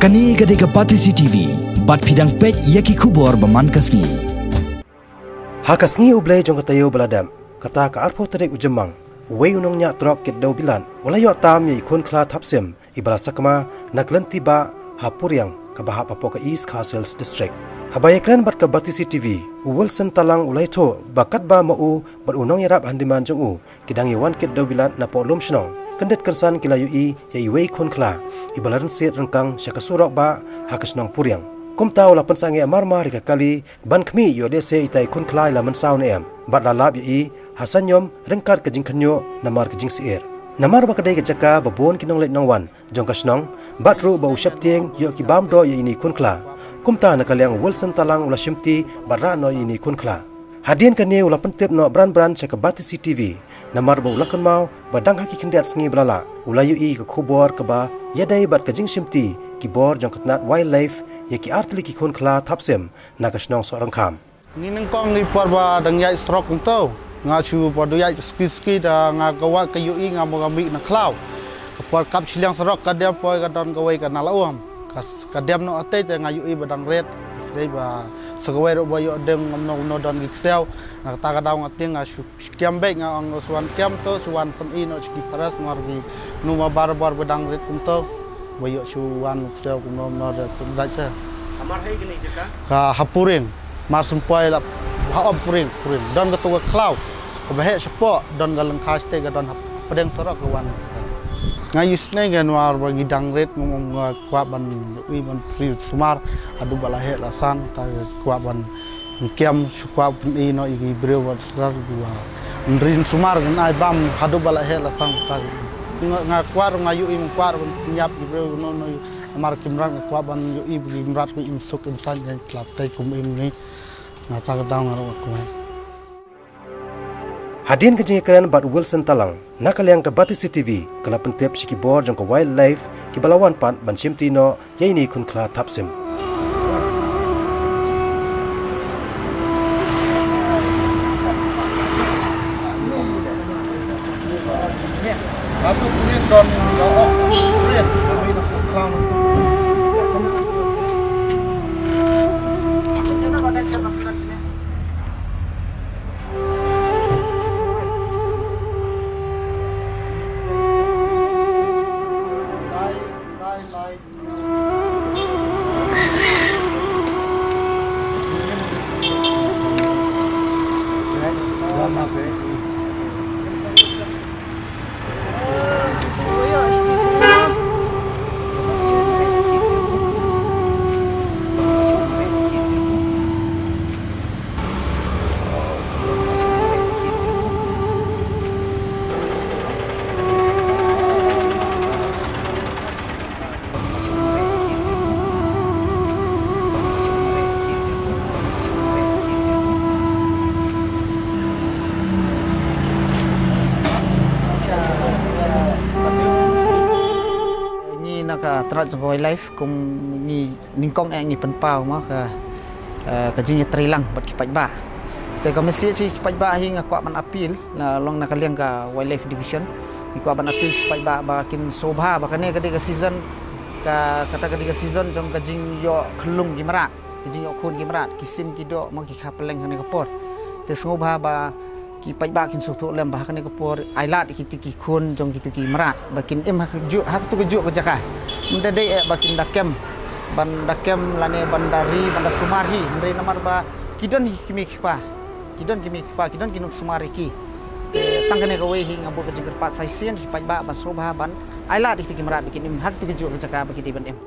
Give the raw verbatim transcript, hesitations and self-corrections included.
Kane ka dei ka Batesi T V, bad phi dang peit ïa ki khubor ba man ka sngi. Ha ka sngi U Blei jong ka taïew ba la dep, kata ka arphew tarik u Jymmang, uwei u nongñiah trok kit dew bilat u la ïoh tam ïa i khun khla thapsim iba la sakma na ka lynti bah ha Puriang kaba hap hapoh ka East Khasi Hills District. Haba ïakren bad ka Batesi T V, u Wilson Talang u la ïathuh ba katba ma u bad u nongïarap handiman jong u ki dang ïa wan kit dew bilat napoh lum shnong, kyndit kynsan ki la ïohi ïa iwei i khun khla iba la rynsied ryngkang sha ka surok bah ha ka shnong Puriang. Kumta u la pynsangeh mar mar ïa ka kali ban khmih ïoh lehse itai i khun khla i la mynsaw ne em, bad la lap ïa i ha sanium ryngkat ka jingkhynñiuh namar ka jingsyier. Namar ba ka dei ka jaka ba bun ki nongleit nongwan jong ka shnong, bad ruh ba u sheptieng ïoh ki bam doh ïa ine i khun khla. Kumta na ka liang u Wilson Talang u la shimti bad rah noh ïa ine i khun khla. Hadien kane u la pyntip noh bran bran sha ka Batesi T V, namar ba u la kynmaw ba dang ha ki khyndiat sngi ba la lah u la ïohi ïa ka khubor kaba ïadei bad ka jingshimti ki bor jong ka tnat Wildlife ïa ki artylli ki khun khla thapsim na ka shnong Sohryngkham. Ngi nyngkong ngi por ba dang ïaid surok kumto. Nga shu por dang ïaid suki suki da nga ka wad ka ïohi nga mo ka mih na khlaw. Ka por kap shiliang surok ka dem poi ka don kawei ka na la um. Ka, ka dem noh atei te nga ïohi ba dang rit. Sdei ba sa kawei ruh ba ïoh deng ngam no ngam no don ki ksew. Na kata ka daw nga tieng nga shu kiam beit nga ong shu wan kiam to, shu wan pyni noh sha ki pharest namar ki nu ma bar bar ba dang rit kumto. Ba ïoh shu wan ksew kumno kumno da tu dait te. Hamar hei kini jaka? Ka ha Puriang, mar sum poi la ha om Puriang, Puriang. Don ka tu ka khlaw, kaba heh shapoh, don ka lyngkha shatei ka don ha pdeng surok ka wan. Nga ïohsngew ka namar ba ki dang rit ngam ong nga kwah ban ïohi ban pyrshah sumar, haduh ba la heh la san, ta kwah ban ngkiam shu kwah pyni noh ïa ki briew bad sar dua. Nrin sumar ngan ai bam haduh ba la heh la san ta. Nga, nga kwah ruh nga ïohi nga kwah ruh ban pynïap ki briew no no namar ki mrad nga kwah ban ïohi ba ki mrad ki im suk im saiñ ngan tlap tei kum im ngi. Nga ta ka daw nga ruh nga kwah. Hadien ka jingïakren bad u Wilson Talang, na ka liang ka Batesi T V ka la pyntip sha ki bor jong ka Wildlife kiba la wan pat ban shimti noh ïa ine i khun khla thapsim. Ngi na ka tnat jong ka wildlife kum ngi nyngkong eh ngi pynpaw ma ka, eh, ka jingïatreilang bad ki paidbah. Te ka message ki paidbah hi nga kwah ban appeal la long na ka liang ka Wildlife Division. Ngi kwah ban appeal ki paidbah ba kin sngewbha ba kane ka dei ka season ka, kata ka dei ka season jong ka jingïoh khyllung ki mrad, ka jingïoh khun ki mrad, ki sim ki doh ma ki kha pylleng kane ka por. Te sngewbha ba ki paidbah kin sngewthuh lem ba ha kane ka por ai lad ïa kito ki khun jong kito ki mrad ba kin im ha kajuh, ha kato kajuh ka jaka. Ym da dei eh ba kin da kem, ban da kem lane ban da ri, ban da sumar hi, hynrei namar ba ki don hi ki mei ki kpa. Ki don ki mei ki kpa, ki don ki nongsumar ïa ki. Te tang kane kawei hi nga buh ka jingkyrpad sa shisien ki paidbah ban sngewbha ban ai lad ïa kito ki mrad ba kin im ha kato kajuh ka jaka ba ki dei ban im.